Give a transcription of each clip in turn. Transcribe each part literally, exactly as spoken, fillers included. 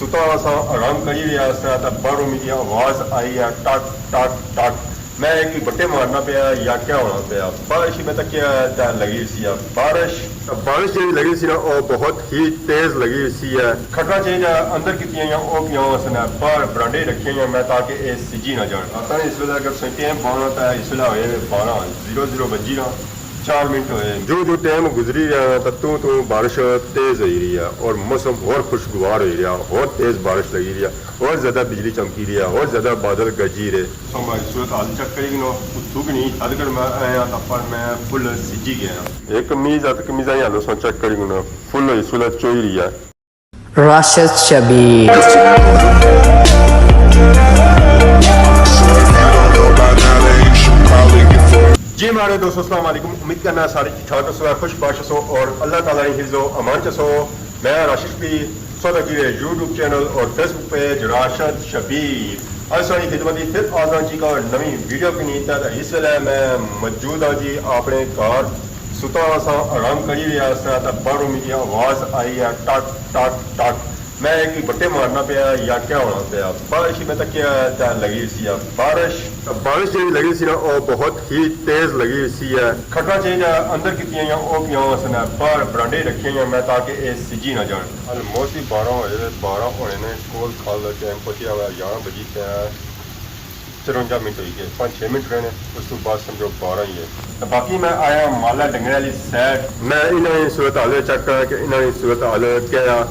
ستا اساں آرام کری رہیا سا تاں باہروں میکی آواز آئی ہے، ٹک ٹک ٹک۔ میں ایک بٹے مارنا پیا یا کیا ہونا پیا۔ بارش میں تکیا تاں لگی سی ہے بارش۔ بارش جیڑی لگی سی نا، او بہت ہی تیز لگی سی ہے۔ کھٹا چاہیے اندر کیتیاں یا او پیاں سن، باہر برانڈے رکھیاں یا میں تاکہ اے سجی نہ جان۔ آتا نے اس ویلے اگر سوئی ٹائم پانا تاں اس ویلے ہوئے بارہ، زیرو زیرو بجی نا چار منٹ ہوئے۔ جو جو ٹائم گزری رہیا نا، تاں توں توں بارش تیز ہوئی رہی ہے اور موسم ہور خوشگوار ہوئی رہیا، ہور تیز بارش لگی رہی ہے، ہور زیادہ بجلی چمکی رہی ہے، ہور زیادہ بادل گرجی رہے۔ سو میں صورت حال چیک کری گنو، اتھوں کہ نہیں، ادھ گھنٹہ میں آیا تاں پر میں فل سجی گیا۔ ایک قمیض ہے، قمیض آئی حالو سو چیک کری گنو، فل ہوئی صورت چوئی رہی ہے۔ راشد شبیر۔ جی مارے دوستو، السلام علیکم۔ امید کرنا سارے ٹھیک ٹھاک ہسو، خوش باش ہسو اور اللہ تعالیٰ نے حفظ و امان چ ہسو۔ میں راشد شبیر، سودا کی یوٹیوب چینل اور فیس بک پیج راشد شبیر۔ اج ساری خدمت ہی پھر آزاں جی کا نویں ویڈیو کی نیت ہے۔ اس ویلے میں موجود ہاں جی اپنے گھر، ستا سا آرام کری رہیا سا تاں باہروں میکی آواز آئی ہے، ٹک ٹک ٹک۔ میں ایک بٹے مارنا پیا یا کیا ہونا پیا۔ بارش میں تکیا تاں لگی سی ہے بارش۔ بارش جیڑی لگی سی نا، او بہت ہی تیز لگی سی ہے۔ کھٹا چاہیے اندر کیتیاں یا او پیاں سن، باہر برانڈے رکھیاں یا میں تاکہ اے سجی نہ جان۔ آلموسٹ ہی بارہ ہوئے، بارہ ہونے نے، کول کھال ٹائم پہنچیا ہوا، یہاں بجی تے چرونجا منٹ ہوئی گئے، پانچ چھ منٹ رہنے، اس تو بعد سمجھو بارہ ہی ہے۔ تے باقی میں آیا مالا ڈنگرے والی سائیڈ۔ میں انہاں نی صورت حال چیک کراں کہ انہاں نی صورت حال کیا ہے،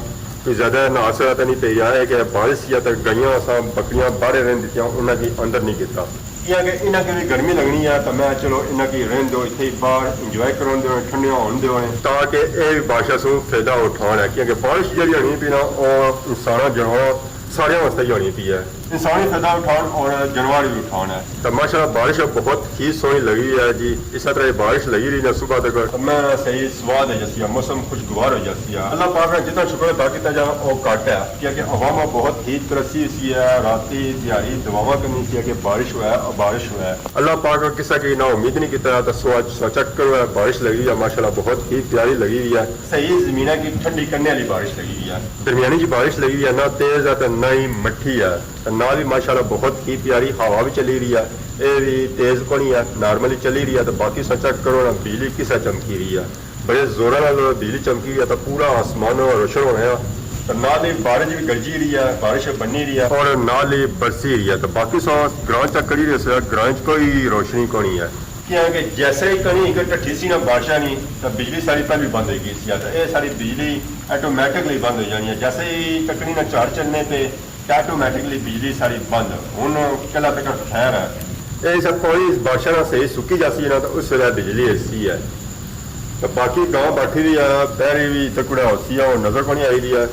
کوئی زیادہ نہ اثر تے نہیں پئی ہے کہ بارش یا تے گائیاں اساں بکریاں باہر رہن دتیاں، انہاں کی اندر نہیں کیتا۔ کیونکہ انہاں کی بھی گرمی لگنی ہے، تو میں چلو انہاں کی رہن دو، اتھے ہی باہر انجوائے کرن دو، ٹھنڈیاں ہون دو، تاکہ اے بھی بارشاں سوں فائدہ اٹھان ہے۔ کیونکہ بارش جیڑی ہونی پئی نا، او انساناں، جانوراں ساریاں واسطے ہی ہونی پئی ہے۔ انسان ہی فائدہ اٹھان اور جانور بھی اٹھان ہے۔ تو ماشاءاللہ بارش بہت ہی سوہنی لگی ہے جی، اس طرح بارش لگی رہی نا صبح تک۔ میں صحیح سواد ہے جیسی ہے، موسم خوشگوار ہو جاسی ہے۔ اللہ پاک نے جتنا شکر ادا کیتا جا، وہ گھٹ ہے، کیونکہ عوام بہت ہی ترسی سی ہے، راتی دیہاڑی دعاواں کرنی سی کہ بارش ہوا ہے، بارش ہوا ہے۔ اللہ پاک نے کسا کی نا امید نہیں کیتا، تو سو اج سو چیک کرو ہے، بارش لگی ہے، ماشاءاللہ بہت ہی پیاری لگی ہوئی ہے۔ صحیح زمینہ کی ٹھنڈی کرنے والی بارش لگی ہوئی ہے۔ درمیانی جی بارش لگی ہوئی ہے، نہ تیز ہے تو نہ ہی مٹھی ہے۔ تے نال ہی ماشاءاللہ بہت ہی پیاری ہوا بھی چلی رہی ہے۔ اے بھی تیز کونی ہے، نارملی چلی رہی ہے۔ تے باقی سا چیک کرو نا، بجلی کسا چمکی رہی ہے۔ بڑے زوراں نال بجلی چمکی رہی ہے، تے پورا آسمان روشن ہونا ہے۔ تے نال ہی بارش بھی گرجی رہی ہے، بارش بنی رہی ہے اور نال ہی برسی رہی ہے۔ تے باقی سا گراں چیک کری رہے سے، گراں چ کوئی روشنی کونی ہے۔ کیونکہ جیسے ہی کہیں ایک ٹھٹھی سی نا بادشاہ نی، تے بجلی ساری پہلے بند ہوئی گئی سی۔ تے اے ساری بجلی آٹومیٹکلی بند ہو جانی ہے۔ جیسے ہی تکڑی نا چار چلنے پہ، تے آٹومیٹکلی بجلی ساری بند۔ ہن کلا تک خیر ہے۔ اے سب پانی اس بادشاہ نا صحیح سکی جاسی نا، تے اس ویلے بجلی ایسی ہے۔ تے باقی گاں بیٹھی دی ہے، پہری بھی تکڑا ہوسی ہے، ہن نظر پانی آئی دی ہے۔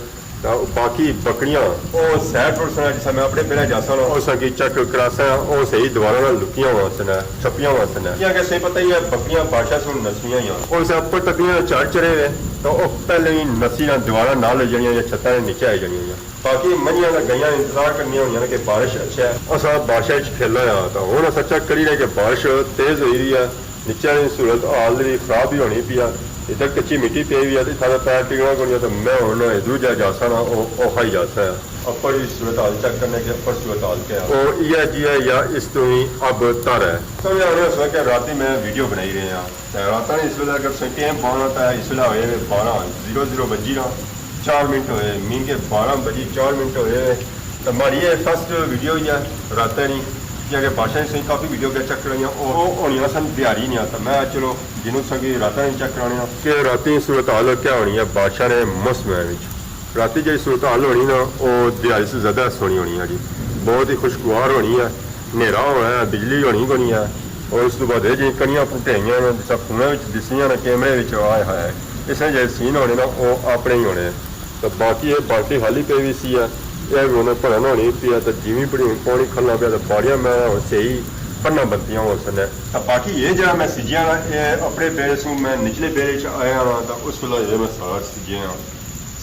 تے باقی بکریاں، او سیر پر سنا جسا میں اپنے پہلے جاسا نا، او سا کی چیک کراسا، او صحیح دیواراں نال لکیاں ہوا سن، چھپیاں ہوا سن۔ کیا کہ سے پتہ ہی ہے، بکریاں بادشاہ سن نسیاں ہی ہیں۔ او سا اپر تکڑیاں چڑھ چڑھے ہوئے، تے او پہلے ہی نسی نا دیواراں نال ہو جانیاں یا چھتاں دے نیچے آئی جانیاں۔ باقی منجھیاں تے گائیاں انتظار کرنیاں ہونیاں نے کہ بارش اچھے۔ اساں بارشاں اچ کھیلنا آ، تاں ہن اساں چیک کری رہے کہ بارش تیز ہوئی رہی ہے، نیچے نی صورت حال وی خراب ہی ہونی پئی ہے۔ ادھر کچی مٹی پئی ہوئی ہے، تے اتھاں تے پیر ٹکنا کونی ہے، تے میں ہن ادھروں جا جاساں نا، او اوکھا ہی جاساں ہے۔ اپر وی صورت حال چیک کرنے کہ اپر صورت حال کیا ہے۔ او ایہہ جی ہے یا اس توں وی اب تر ہے۔ سمجھ آنے ہو سکے کہ راتی میں ویڈیو بنائی رہے ہاں۔ تے راتاں نے اس ویلے اگر تساں ٹائم پانا تاں اس ویلے ہوئے نے بارہ، زیرو زیرو بجی نا چار منٹ ہوئے، مین کے بارہ بجی چار منٹ ہوئے۔ تے ماڑی اے فرسٹ ویڈیو ہی ہے راتاں نی، کیونکہ بادشاہ نے سوئی کافی ویڈیو کے چیک کرائیاں، او او ہونیاں سن دیہاڑی نیاں، تے میں چلو جنوں تساں کی راتاں نی چیک کرانے آں۔ کہ راتیں صورتحال کیا ہونی ہے بادشاہ نے موسم وچ۔ راتی جیڑی صورتحال ہونی نا، او دیہاڑی سے زیادہ سوہنی ہونی ہے جی، بہت ہی خوشگوار ہونی ہے۔ نیرا ہونا ہے، بجلی ہونی کونی ہے، اور اس تو بعد اے جی کنیاں پٹے ہوئیاں نے، جسا فوناں وچ دسیاں نے، کیمرے وچ، آئے ہائے، اس نے جیڑے سین ہونے نا، او اپنے ہی ہونے۔ تے باقی اے بالٹی خالی پئی وی سی ہے، اے وی ہن بھرن ہونی پئی ہے، تے جیویں پڑی ہن پانی کھلنا پیا، تے باڑیاں میں ہن صحیح پڑنا بنتیاں ہون سن۔ تے باقی اے جیڑا میں سجیا نا، اے اپنے بیڑے سوں میں نچلے بیڑے وچ آیا ہاں، تے اس ویلے اے میں سارا سجیا ہاں۔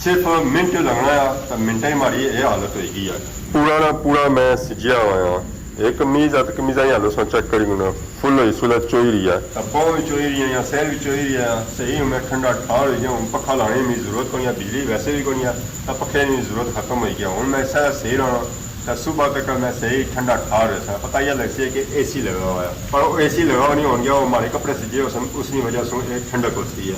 صرف منٹ لگنا آ، تے منٹاں ہی ماڑی اے حالت ہوئی گئی ہے۔ پورا نا پورا میں سجیا ہویا ہاں۔ ایک قمیض ہے، تے قمیضاں ہی حالو ساں چیک کری گنا، فل ہوئی سولا چوئی رہی ہے۔ اباں بھی چوئی رہی ہے یا سیر بھی چوئی رہی ہے، صحیح ہوں میں ٹھنڈا ٹھار ہوئی گیا، ہوں پکھا لانے کی ضرورت کونی ہے، بجلی ویسے بھی کونی ہے، تے پکھے کی ضرورت ختم ہوئی گیا، ہوں میں سارا صحیح رہنا۔ تے صبح تک میں صحیح ٹھنڈا ٹھار رہساں، پتہ یہ لگسی کہ اے سی لگا ہوا ہے، پر وہ اے سی لگا ہوا نہیں ہون گیا، وہ ہمارے کپڑے سجے ہو سن، اس کی وجہ سے ایک ٹھنڈک ہوتی ہے۔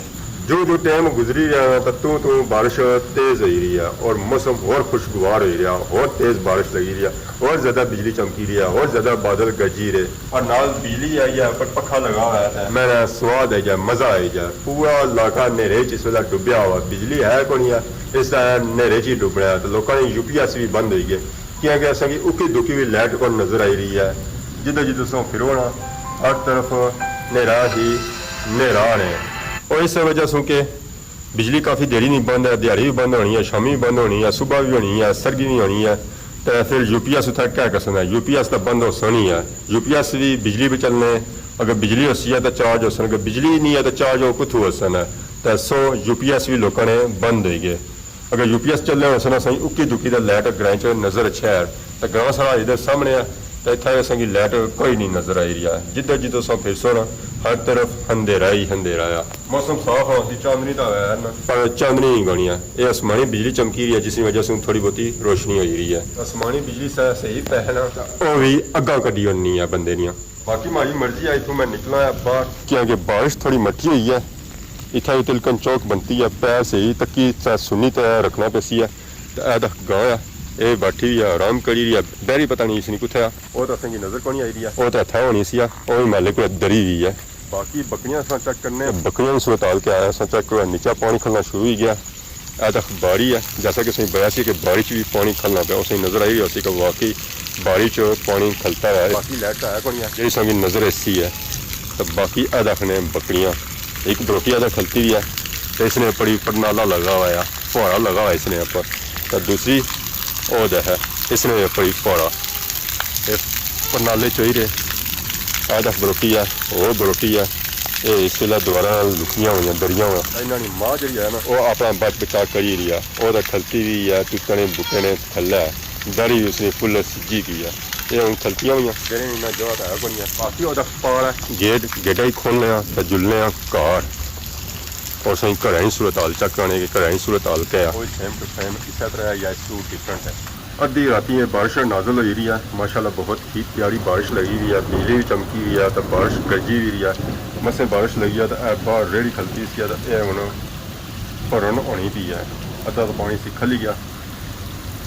جو جو ٹائم گزری رہیا نا، تاں توں توں بارش تیز ہوئی رہی ہے اور موسم ہور خوشگوار ہوئی رہیا، ہور تیز بارش لگی رہی ہے، ہور زیادہ بجلی چمکی رہی ہے، ہور زیادہ بادل گرجی رہے۔ اور نال بجلی آئی ہے، پر پکھا لگا ہوا ہے۔ میں نے سواد ہے کیا، مزہ ہے کیا، پورا علاقہ نیرے چ اس ویلے ڈبیا ہوا، بجلی ہے کونی ہے، اس طرح نیرے چ ہی ڈبنا ہے۔ تو لوکاں نے یو پی ایس بھی بند ہوئی گئے، کیونکہ اساں کی اکی دکی بھی لائٹ کون نظر آئی رہی ہے۔ جدھر جدھر سوں پھرو نا، ہر طرف نیرا ہی نیرا نے۔ اور اس وجہ سوں کہ بجلی کافی دیری نہیں بند ہے، دیہاڑی بھی بند ہونی ہے، شامی بھی بند ہونی ہے، صبح بھی ہونی ہے، سرگی بھی ہونی ہے، تے پھر یو پی ایس اتھا کیا کرسنا ہے؟ یو پی ایس تاں بند ہو سونی ہے، یو پی ایس بھی بجلی پہ چلنے، اگر بجلی ہوسی ہے تو چارج ہو سن، اگر بجلی نہیں ہے تو چارج ہو کتھوں ہو سن ہے؟ تے سو یو پی ایس بھی لوکاں نے بند ہوئی گئے۔ اگر یو پی ایس چلنے ہوسن، اساں کی اکی دکی تے لائٹ گرائیں چ نظر اچھے ہے۔ تے گراں سارا ادھر سامنے ہے، تے اتھا اساں کی لائٹ کوئی نہیں نظر آئی رہی ہے۔ جدھر جدھر سو پھرسو نا، ہر طرف اندھیرا ہی اندھیرا ہے۔ موسم صاف ہے، اسی چاندنی تاں ہے نا۔ پر چاندنی ہی گونی ہے، یہ آسمانی بجلی چمکی رہی ہے، جس کی وجہ سے تھوڑی بہتی روشنی ہوئی رہی ہے۔ آسمانی بجلی سا صحیح پہ ہے نا، او بھی اگاں کڈی ہونی ہے بندے دیاں۔ باقی ماڑی مرضی آئی تو میں نکلاں ہے باہر۔ کیونکہ بارش تھوڑی مٹھی ہوئی ہے، اتھا ہی تلکن چوک بنتی ہے، پیر صحیح تکی تے سنی تے رکھنا پیسی ہے۔ تے اے تک گاں ہے، اے بیٹھی ہوئی ہے، آرام کری رہی ہے، بہری پتہ نہیں اس نے کتھے ہے۔ او تاں اساں کی نظر کونی آئی رہی ہے۔ او تاں اتھا ہونی سی، او بھی مالک کو ڈری ہوئی ہے۔ باقی بکریاں اساں چیک کرنے۔ بکریاں کی صورتحال کیا ہے، اساں چیک کرو، نیچا پانی کھلنا شروع ہوئی گیا۔ اے تک باری ہے، جیسا کہ اساں بیا سی کہ باری چ بھی پانی کھلنا پیا، اساں نظر آئی رہی ہوسی کہ واقعی باری چ پانی کھلتا ہے۔ باقی لائٹ ہے کونی ہے، جیڑی اساں کی نظر ایسی ہے۔ تو باقی اے تک نے بکریاں، ایک بروٹی اے تک کھلتی ہوئی ہے، تے اس نے اپر ہی پرنالا لگا ہوا ہے، پھوڑا لگا ہوا ہے اس نے اپر۔ تے دوسری او دے ہے، اس نے اپر ہی پھوڑا۔ اے پرنالے چوئی رہے۔ اے تک بروٹی ہے، او بروٹی ہے۔ اے اس ویلے دوبارہ لکیاں ہوئیاں، ڈریاں ہوئیاں۔ انہاں نی ماں جیڑی ہے نا، او اپنا بچ بچا کری رہی ہے۔ او تاں کھلتی وی ہے، توتاں نے بوٹے نے تھلے۔ ڈری اس نے فل سجی پی ہے۔ اے ہن کھلتیاں ہوئیاں۔ جیڑے انہاں جگہ تے ہے کونی ہے۔ باقی او تاں پار ہے۔ گیٹ، گیٹاں ہی کھولنے آں تے جلنے آں گھر۔ اور سائیں گھراں ہی صورتحال چیک کرانے کہ گھراں ہی صورتحال کیا ہے۔ اوہی سیم ٹو سیم، اسے طرح ہے یا اس تو ڈفرنٹ ہے۔ ادھی راتی یہ بارش نازل ہوئی رہی ہے، ماشاءاللہ بہت ہی پیاری بارش لگی ہوئی ہے، بجلی بھی چمکی ہوئی ہے، تو بارش گرجی بھی رہی ہے۔ مسے بارش لگی ہے تو اے باہر ریڑھی کھلتی سی، تو اے ہن بھرن ہونی پی ہے، ادھا تو پانی سی کھلی گیا۔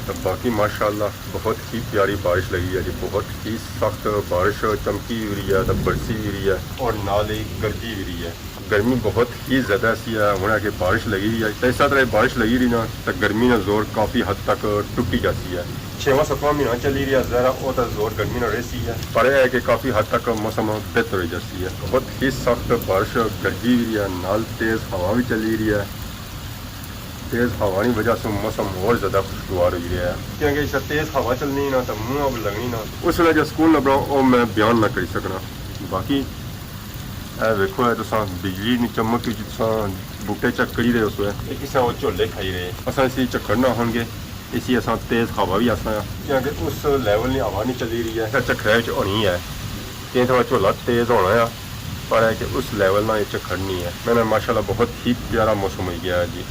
تو باقی ماشاءاللہ بہت ہی پیاری بارش لگی ہے جی، بہت ہی سخت بارش چمکی بھی رہی ہے، تو برسی بھی رہی ہے، اور نال ہی گرجی بھی رہی ہے۔ گرمی بہت ہی زیادہ سی ہے، ہن اگے بارش لگی رہی ہے، تے اس طرح بارش لگی رہی نا، تے گرمی نا زور کافی حد تک ٹکی جاسی ہے۔ چھیواں ستواں مہینہ چلی رہیا، ذرا او تے زور گرمی نا رہسی ہے، پر اے ہے کہ کافی حد تک موسم بہتر ہوئی جاسی ہے۔ بہت ہی سخت بارش گرجی وی رہی ہے، نال تیز ہوا وی چلی رہی ہے۔ تیز ہوا نی وجہ سے موسم ہور زیادہ خوشگوار ہوئی رہیا ہے، کیونکہ اس تیز ہوا چلنی نا تے منہ اب لگنی نا۔ اس ویلے جو سکون لبنا، او میں بیان نہ کری سکنا۔ باقی اے ویکھو، اے تساں بجلی نی چمک وچ تساں بوٹے چیک کری رہے ہو سو، اے کسے او جھولے کھائی رہے۔ اساں اسی جھکڑ نہ ہون گے، اسی اساں تیز ہوا وی آساں آ۔ کیونکہ اس لیول نی ہوا نی چلی رہی ہے۔ اے جھکڑے وچ ہونی ہے، کیاں تھوڑا جھولا تیز ہونا آ، پر اے کہ اس لیول نا اے جھکڑ نی ہے۔ میں نا ماشاءاللہ بہت ہی پیارا موسم ہوئی گیا ہے جی۔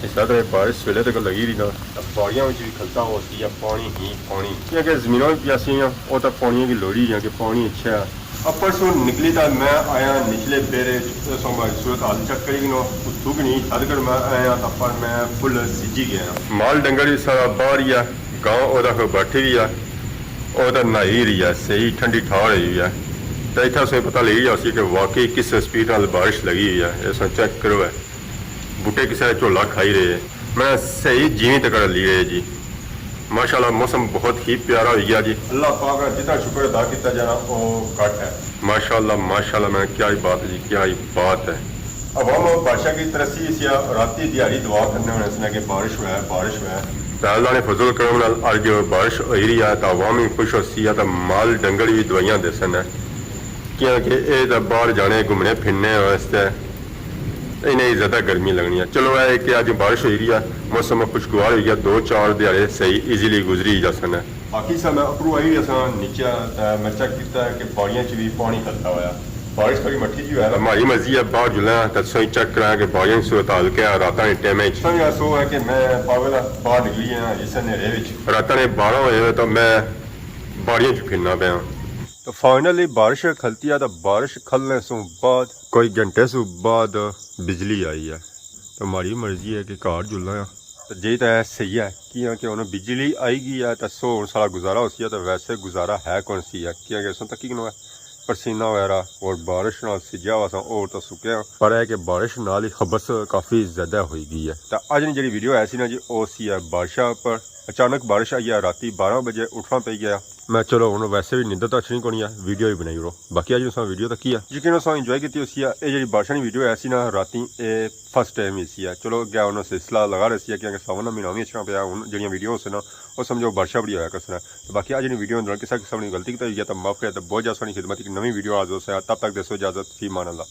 اس طرح بارش سویلے تک لگی رہی نا، تاں باڑیاں وچ وی کھلتا ہو سی یا پانی ہی پانی۔ کیونکہ زمیناں وی پیاسیاں، او تاں پانیاں کی لوڑی یا کہ پانی اچھا ہے۔ اپر سوں نکلی تاں میں آیا نچلے بیرے، سو میں صورت حال چیک کری گنو، اتھوں کی نہیں چھت کر میں آیا تاں پر میں فل سجی گیا۔ مال ڈنگر وی سارا باہر ہی ہے، گاں او تاں بیٹھی وی ہے، او تاں نہائی رہی ہے، صحیح ٹھنڈی ٹھار ہوئی ہے۔ تاں اتھا سے پتہ لگی جاسی کہ واقعی کس سپیڈ نال بارش لگی ہوئی ہے، اساں چیک کرو ہے۔ بوٹے کسے جھولا کھائی رہے۔ میں صحیح جیویں تک لی رہے جی۔ ماشاءاللہ موسم بہت ہی پیارا ہوئی گیا جی۔ اللہ پاک نا جتنا شکر ادا کیتا جانا او گھٹ ہے۔ ماشاءاللہ، ماشاءاللہ، میں کیا ہی بات ہے جی، کیا ہی بات ہے۔ عوام بادشاہ کی ترسی اس یا راتی دیہاڑی دعا کرنے ہونے اس نے کہ بارش ہوئے، بارش ہوئے۔ تے اللہ نے فضل کرم نال اج بارش ہوئی رہی ہے تے عوام بھی خوش ہو سی ہے تے مال ڈنگر بھی دعائیاں دے سن ہے۔ کیونکہ اے تاں باہر جانے گھومنے پھرنے واسطے انہیں زیادہ گرمی لگنی ہے۔ چلو اے کہ اج بارش ہوئی رہی ہے، موسم خوشگوار ہوئی گیا، دو چار دیہاڑے صحیح ایزیلی گزری جاسن۔ باقی سا میں اپروں آئی رہیا سا نیچے، تے میں چیک کیتا کہ باڑیاں چ وی پانی کھلتا ہویا۔ بارش تھوڑی مٹھی جی ہویا۔ ماڑی مرضی ہے باہر جلاں تے تساں کی چیک کراں کہ باڑیاں دی صورتحال کیا ہے، راتاں نے ٹائم وچ۔ تساں کی سو ہے کہ میں پاگل ہاں، باہر نکلی آں اس نیرے وچ۔ راتاں نے بارہ ہوئے ہوئے تے میں باڑیاں چ پھرنا پیا۔ تو فائنلی بارش کھلتی ہے، تو بارش کھلنے سوں بعد کوئی گھنٹے سوں بعد بجلی آئی ہے۔ تو ماڑی مرضی ہے کہ گھر جلاں۔ تو جے تے صحیح ہے، کیاں کہ ہن بجلی آئی گئی ہے، تو سو ہن سارا گزارا ہوسی ہے، تو ویسے گزارا ہے کون سی ہے، کیاں کہ اساں تکی کنوں ہے پسینہ وغیرہ، اور بارش نال سجیا ہوا سا، اور تو سکیا۔ پر ہے کہ بارش نال ہی خبس کافی زیادہ ہوئی گئی ہے۔ تو اج نی جڑی ویڈیو ہے سی نا جی، او سی ہے بارشاں پر۔ اچانک بارش آئی ہے، راتی بارہ بجے اٹھنا پئی گیا۔ میں چلو ہن ویسے وی نیندر تو اچھنی کونی ہے، ویڈیو ہی بنائی اڑو۔ باقی اج تساں ویڈیو تکی ہے، یقیناً تساں انجوائے کیتی ہوسی ہے۔ اے جڑی بارشاں نی ویڈیو ہے سی نا راتی، اے فرسٹ ٹائم ہی سی ہے۔ چلو اگے ہن سلسلہ لگا رہسی ہے، کیونکہ ساون نا مہینہ وی اچھنا پیا، ہن جڑیاں ویڈیو ہوسن نا، او سمجھو بارشاں بڑی ہویا کرسن۔ تے باقی اج نی ویڈیو اندر کسا قسم نی غلطی کیتی ہوئی ہے تو معاف کرے، تے بہت جا سونی خدمت، ایک نویں ویڈیو حاضر ہوسے۔ تب تک دیسو اجازت، فی امان اللہ۔